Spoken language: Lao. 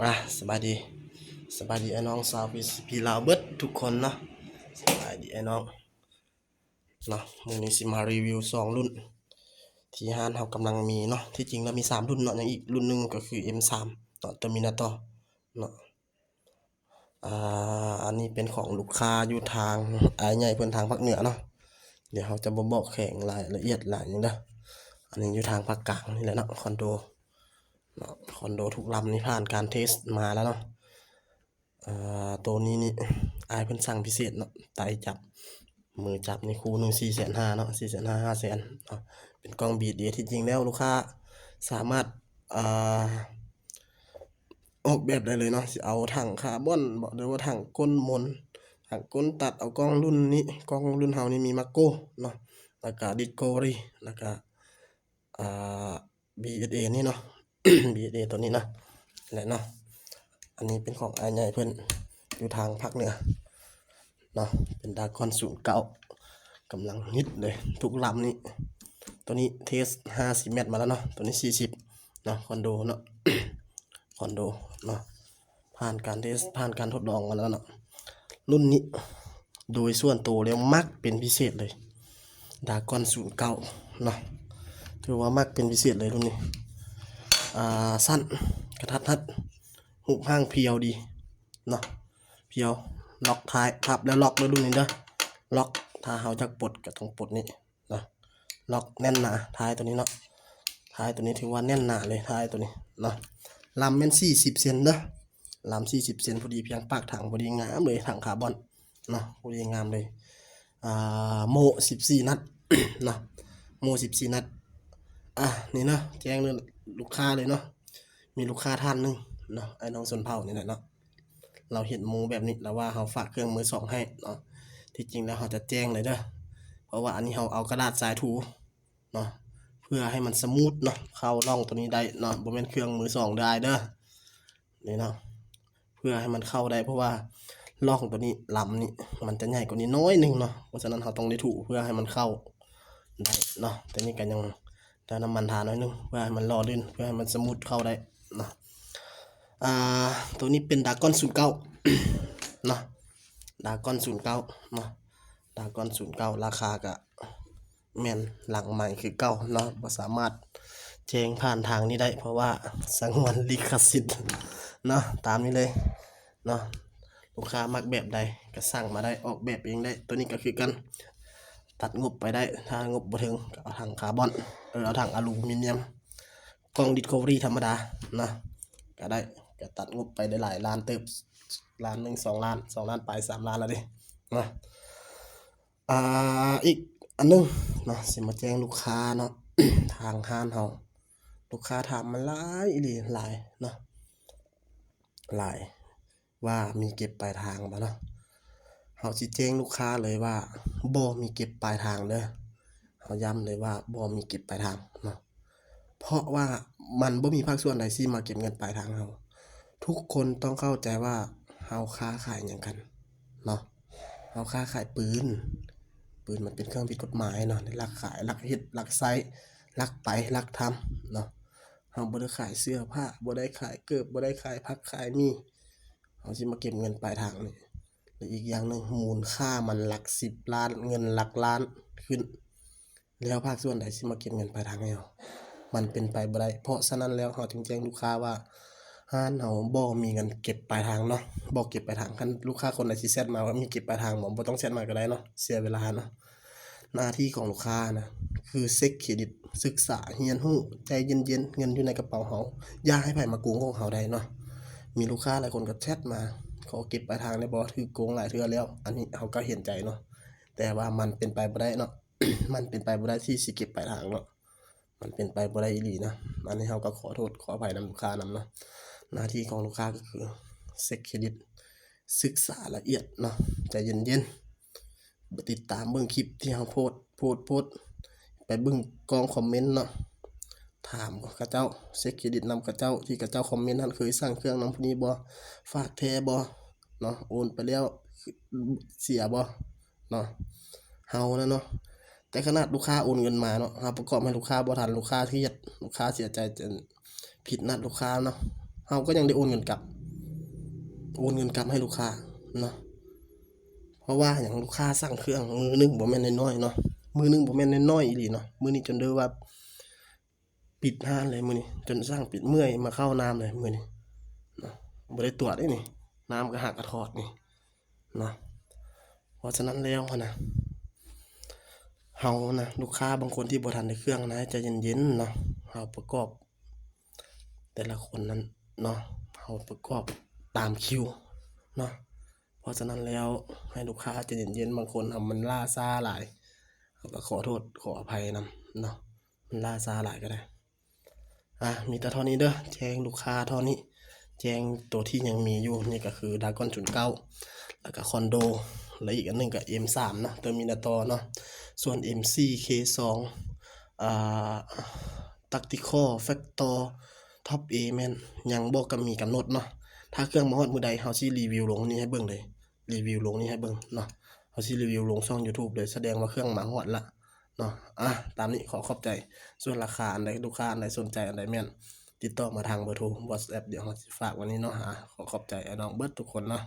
ປະ ສະບາຍດີ ສະບາຍດີອ້າຍນ້ອງຊາວ ພີຊີພີ ລາວເບິດທຸກຄົນເນາະ. ສະບາຍດີອ້າຍນ້ອງເນາະ. ມື້ນີ້ຊິມາຣີວິວສອງລຸ້ນທີ່ຮ້ານເຮົາກຳລັງມີເນາະ. ທີ່ຈິງແລ້ວມີສາມລຸ້ນເນາະ, ຍັງອີກລຸ້ນໜຶ່ງກໍຄືເອັມສາມເນາະ, ເຕີມິນາຕໍເນາະ. ອ່າ ອັນນີ້ເປັນຂອງລູກຄ້າຢູ່ທາງ ອ້າຍໃຫຍ່ເພິ່ນທາງພາກເໜືອເນາະ. ດຽວເຮົາຈະບໍ່ບອກແຂວງລາຍລະອຽດຫຼາຍຫຍັງເດີ. ອັນນີ້ຢູ່ທາງພາກກາງນີ້ແຫຼະເນາະ, ຄອນໂດເນາະ, ຄອນໂດທຸກລຳນີ້ຜ່ານການເທສມາແລ້ວເນາະ. ເອີ ໂຕນີ້ນີ້ ອ້າຍເພິ່ນສັ່ງພິເສດເນາະ, ໄຕຈັບ ມືຈັບນີ້ຄູ່ໜຶ່ງສີ່ແສນຫ້າເນາະ, ສີ່ແສນຫ້າ ຫ້າແສນເນາະ. ເປັນກ້ອງບີເອສເອ. ທີ່ຈິງແລ້ວລູກຄ້າສາມາດ ອ່າ ອອກແບບໄດ້ເລີຍເນາະ, ຊິເອົາຖັງຄາບອນບໍ ຫຼືວ່າຖັງກົ້ນມົນ, ຖັງກົ້ນຕັດ. ເອົາກ້ອງລຸ້ນນີ້, ກ້ອງລຸ້ນເຮົານີ້ມີມາໂກເນາະ, ແລ້ວກະດິສຄັຟເວີຣີ ແລ້ວກະ ອ່າ ບີເອສເອນີ້ເນາະ, ບີເອສເອໂຕນີ້ນະ ແຫຼະເນາະ. ອັນນີ້ເປັນຂອງອ້າຍໃຫຍ່ເພິ່ນຢູ່ທາງພາກເໜືອເນາະ, ເປັນດຣາກອນສູນເກົ້າ ກຳລັງຮິດເລີຍທຸກລຳນີ້. ໂຕນີ້ເທສຫ້າສິບແມັດມາແລ້ວເນາະ, ໂຕນີ້ສີ່ສິບເນາະ, ຄອນໂດເນາະ, ຄອນໂດເນາະ. ຜ່ານການເທສ ຜ່ານການທົດລອງມາແລ້ວເນາະ. ລຸ້ນນີ້ໂດຍສ່ວນໂຕແລ້ວມັກເປັນພິເສດເລີຍ, ດຣາກອນສູນເກົ້າເນາະ, ຖືວ່າມັກເປັນພິເສດເລີຍລຸ້ນນີ້. ອ່າ ສັ້ນ ກະທັດຮັດ, ຮູບຮ່າງພຽວດີເນາະ, ພຽວ. ລັອກທ້າຍ ພັບແລ້ວລັອກເດີລຸ້ນນີ້ເດີ, ລັອກ. ຖ້າເຮົາຢາກປົດກໍຕ້ອງປົດນີ້ ເນາະ, ລັອກແໜ້ນໜາ. ທ້າຍໂຕນີ້ເນາະ, ທ້າຍໂຕນີ້ຖືວ່າແໜ້ນໜາເລີຍ, ທ້າຍໂຕນີ້ເນາະ. ລຳແມ່ນສີ່ສິບເຊັນເດີ, ລຳສີ່ສິບເຊັນ ພໍດີພຽງປາກຖັງ, ພໍດີງາມເລີຍ, ຖັງຄາບອນເນາະ, ພໍດີງາມເລີຍ. ອ່າ ໂມ່ສິບສີ່ນັດເນາະ, ໂມ່ສິບສີ່ນັດ. ອ່າ ນີ້ເນາະ, ແຈ້ງເລື່ອງລູກຄ້າເລີຍເນາະ. ມີລູກຄ້າທ່ານໜຶ່ງເນາະ, ອ້າຍນ້ອງຊົນເຜົ່ານີ້ແຫຼະເນາະ, ລາວເຫັນໂມ່ແບບນີ້ ລາວວ່າເຮົາຝາກເຄື່ອງມືສອງໃຫ້ເນາະ. ທີ່ຈິງແລ້ວເຮົາຈະແຈ້ງເລີຍເດີ, ເພາະວ່າອັນນີ້ເຮົາເອົາກະດາດຊາຍຖູເນາະ, ເພື່ອໃຫ້ມັນສະມູດເນາະ, ເຂົ້າຮ່ອງໂຕນີ້ໄດ້ເນາະ, ບໍ່ແມ່ນເຄື່ອງມືສອງເດີອ້າຍເດີ. ນີ້ເນາະ, ເພື່ອໃຫ້ມັນເຂົ້າໄດ້ ເພາະວ່າຮ່ອງໂຕນີ້ ລຳນີ້ ມັນຈະໃຫຍ່ກວ່ານີ້ໜ້ອຍໜຶ່ງເນາະ, ເພາະສະນັ້ນເຮົາຕ້ອງໄດ້ຖູເພື່ອໃຫ້ມັນເຂົ້າໄດ້ເນາະ. ແຕ່ນີ້ກໍຍັງ ແຕ່ນ້ຳມັນທາໜ້ອຍໜຶ່ງ ເພື່ອໃຫ້ມັນຫຼໍ່ລື່ນ ເພື່ອໃຫ້ມັນສະມູດເຂົ້າໄດ້ເນາະ. ອ່າ ໂຕນີ້ເປັນດຣາກອນສູນເກົ້າເນາະ, ດຣາກອນສູນເກົ້າເນາະ, ດຣາກອນສູນເກົ້າ. ລາຄາກະແມ່ນຫຼັງໄມຄືເກົ່າເນາະ, ບໍ່ສາມາດແຈ້ງຜ່ານທາງນີ້ໄດ້ ເພາະວ່າສະຫງວນລິຂະສິດເນາະ. ຕາມນີ້ເລີຍເນາະ, ລູກຄ້າມັກແບບໃດກໍສັ່ງມາໄດ້ ອອກແບບເອງໄດ້. ໂຕນີ້ກໍຄືກັນ ຕັດງົບໄປໄດ້, ຖ້າງົບບໍ່ເຖິງກໍເອົາຖັງຄາບອນ ເອີ ເອົາຖັງອາລູມິນຽມ, ກ່ອງດິສຄັຟເວີຣີທຳມະດາເນາະ ກໍໄດ້, ກໍຕັດງົບໄປໄດ້ຫຼາຍລ້ານເຕີບ, ລ້ານໜຶ່ງ ສອງລ້ານ, ສອງລ້ານປາຍ ສາມລ້ານແລ້ວເດ້ເນາະ. ອ່າ ອີກອັນໜຶ່ງເນາະ ຊິມາແຈ້ງລູກຄ້າເນາະ, ທາງຮ້ານເຮົາ ລູກຄ້າຖາມມາຫຼາຍອີ່ຫຼີ ຫຼາຍເນາະ ຫຼາຍ ວ່າມີເກັບປາຍທາງບໍ່ເນາະ. ເຮົາຊິແຈ້ງລູກຄ້າເລີຍວ່າບໍ່ມີເກັບປາຍທາງເດີ, ເຮົາຢ້ຳເລີຍວ່າບໍ່ມີເກັບປາຍທາງເນາະ, ເພາະວ່າມັນບໍ່ມີພາກສ່ວນໃດຊິມາເກັບເງິນປາຍທາງເຮົາ. ທຸກຄົນຕ້ອງເຂົ້າໃຈວ່າເຮົາຄ້າຂາຍຫຍັງກັນເນາະ, ເຮົາຄ້າຂາຍປືນ, ປືນມັນເປັນເຄື່ອງຜິດກົດໝາຍເນາະ, ໄດ້ລັກຂາຍ ລັກເຮັດ ລັກໃຊ້ ລັກໄປ ລັກທຳເນາະ. ເຮົາບໍ່ໄດ້ຂາຍເສື້ອຜ້າ, ບໍ່ໄດ້ຂາຍເກີບ, ບໍ່ໄດ້ຂາຍຜັກຂາຍໝີ່, ເຮົາຊິມາເກັບເງິນປາຍທາງນີ້. ແລະ ອີກຢ່າງໜຶ່ງ ມູນຄ່າມັນຫຼັກສິບລ້ານ, ເງິນຫຼັກລ້ານຂຶ້ນ, ແລ້ວພາກສ່ວນໃດຊິມາເກັບເງິນປາຍທາງໃຫ້ເຮົາ? ມັນເປັນໄປບໍ່ໄດ້. ເພາະສະນັ້ນແລ້ວ ເຮົາຈຶ່ງແຈ້ງລູກຄ້າວ່າ ຮ້ານເຮົາບໍ່ມີເງິນເກັບປາຍທາງເນາະ, ບໍ່ເກັບປາຍທາງ. ຄັນລູກຄ້າຄົນໃດຊິແຊັດມາວ່າມີເກັບປາຍທາງບໍ່, ບໍ່ຕ້ອງແຊັດມາກໍໄດ້ເນາະ, ເສຍເວລາເນາະ. ໜ້າທີ່ຂອງລູກຄ້ານະ ຄືເຊັກເຄຣດິດ, ສຶກສາ, ຮຽນຮູ້, ໃຈເຢັນໆ, ເງິນຢູ່ໃນກະເປົາເຮົາ, ຢ່າໃຫ້ໃຜມາໂກງຂອງເຮົາໄດ້ເນາະ. ມີລູກຄ້າຫຼາຍຄົນກໍແຊັດມາ ຂໍເກັບປາຍທາງໄດ້ບໍ່, ຖືກໂກງຫຼາຍເທື່ອແລ້ວ. ອັນນີ້ເຮົາກໍເຫັນໃຈເນາະ, ແຕ່ວ່າມັນເປັນໄປບໍ່ໄດ້ເນາະ, ມັນເປັນໄປບໍ່ໄດ້ທີ່ຊິເກັບປາຍທາງເນາະ, ມັນເປັນໄປບໍ່ໄດ້ອີ່ຫຼີນະ. ອັນນີ້ເຮົາກໍຂໍໂທດຂໍອະໄພນຳລູກຄ້ານຳເນາະ. ໜ້າທີ່ຂອງລູກຄ້າກໍຄືເຊັກເຄຣດິດ, ສຶກສາລະອຽດເນາະ, ໃຈເຢັນໆ. ຕິດຕາມເບິ່ງຄລິບທີ່ເຮົາໂພດ ໂພດ ໂພດ, ໄປເບິ່ງກ້ອງຄອມເມັນເນາະ, ຖາມເຂົາເຈົ້າ, ເຊັກເຄຣດິດນຳເຂົາເຈົ້າ ທີ່ເຂົາເຈົ້າຄອມເມັນຫັ້ນ, ເຄີຍສັ່ງເຄື່ອງນຳຜູ້ນີ້ບໍ່, ຝາກແທ້ບໍ່ເນາະ, ໂອນໄປແລ້ວເສຍບໍ່ເນາະ, ເຮົານະເນາະ. ແຕ່ຂະໜາດລູກຄ້າໂອນເງິນມາເນາະ, ເຮົາປະກອບໃຫ້ລູກຄ້າບໍ່ທັນ, ລູກຄ້າຄຽດ, ລູກຄ້າເສຍໃຈ ຈະຜິດນັດລູກຄ້າເນາະ, ເ ເຮົາກໍຍັງໄດ້ໂອນເງິນກັບ ໂອນເງິນກັບໃຫ້ລູກຄ້າເນາະ. ເພາະວ່າຫຍັງ? ລູກຄ້າສັ່ງເຄື່ອງ ມື້ໜຶ່ງບໍ່ແມ່ນນ້ອຍໆເນາະ, ມື້ໜຶ່ງບໍ່ແມ່ນນ້ອຍໆອີ່ຫຼີເນາະ. ມື້ນີ້ຈົນໄດ້ວ່າປິດຮ້ານເລີຍມື້ນີ້, ຈົນສັ່ງປິດ ເມື່ອຍມາເຂົ້ານ້ຳເລີຍມື້ນີ້ເນາະ. ບໍ່ໄດ້ຕົວະເດ້ນີ້, ນ້ຳກໍຫາກະຖອດນີ້ເນາະ. ເພາະສະນັ້ນແລ້ວຫັ້ນນະ ເຮົານະ ລູກຄ້າບາງຄົນທີ່ບໍ່ທັນໄດ້ເຄື່ອງນະ ໃຈເຢັນໆເນາະ, ເຮົາປະກອບ ແຕ່ລະຄົນນັ້ນເນາະ ເຮົາປະກອບຕາມຄິວເນາະ. ເພາະສະນັ້ນແລ້ວ ໃຫ້ລູກຄ້າໃຈເຢັນໆ, ບາງຄົນເຮົາມັນລ່າຊ້າຫຼາຍ ເຮົາກໍຂໍໂທດຂໍອະໄພນຳເນາະ, ມັນລ່າຊ້າຫຼາຍກໍໄດ້. ອ່າ ມີແຕ່ເທົ່ານີ້ເດີ, ແຈ້ງລູກຄ້າເທົ່ານີ້, ແຈ້ງໂຕທີ່ຍັງມີຢູ່. ນີ້ກໍຄືດາກອນສູນເກົ້າ ແລ້ວກໍຄອນໂດ ແລະ ອີກອັນໜຶ່ງກໍເອັມສາມເນາະ, ເຕີມິນາຕໍເນາະ. ສ່ວນເອັມສີ່ ເຄສອງ ອ່າ ຕັກຕິຄໍ ແຟັກຕໍ ທັອບເອ ແມ່ນຍັງບໍ່ກຳ ມີກຳນົດເນາະ. ຖ້າເຄື່ອງມາຮອດມື້ໃດ ເຮົາຊິຣີວິວລົງນີ້ໃຫ້ເບິ່ງເລີຍ, ຣີວິວລົງນີ້ໃຫ້ເບິ່ງເນາະ, ເຮົາຊິຣີວິວລົງຊ່ອງຢູທູບເລີຍ, ສະແດງວ່າເຄື່ອງມາຮອດລະເນາະ. ອ່າ ຕາມນີ້ ຂໍຂອບໃຈ. ສ່ວນລາຄາອັນໃດ ລູກຄ້າອັນໃດສົນໃຈອັນໃດແມ່ນ ຕິດຕໍ່ມາທາງເບີໂທ ວັອດແອັບ ດຽວເຮົາຊິຝາກໄວ້ນີ້ເນາະ. ອ່າ ຂໍຂອບໃຈອ້າຍນ້ອງເບິດທຸກຄົນເນາະ.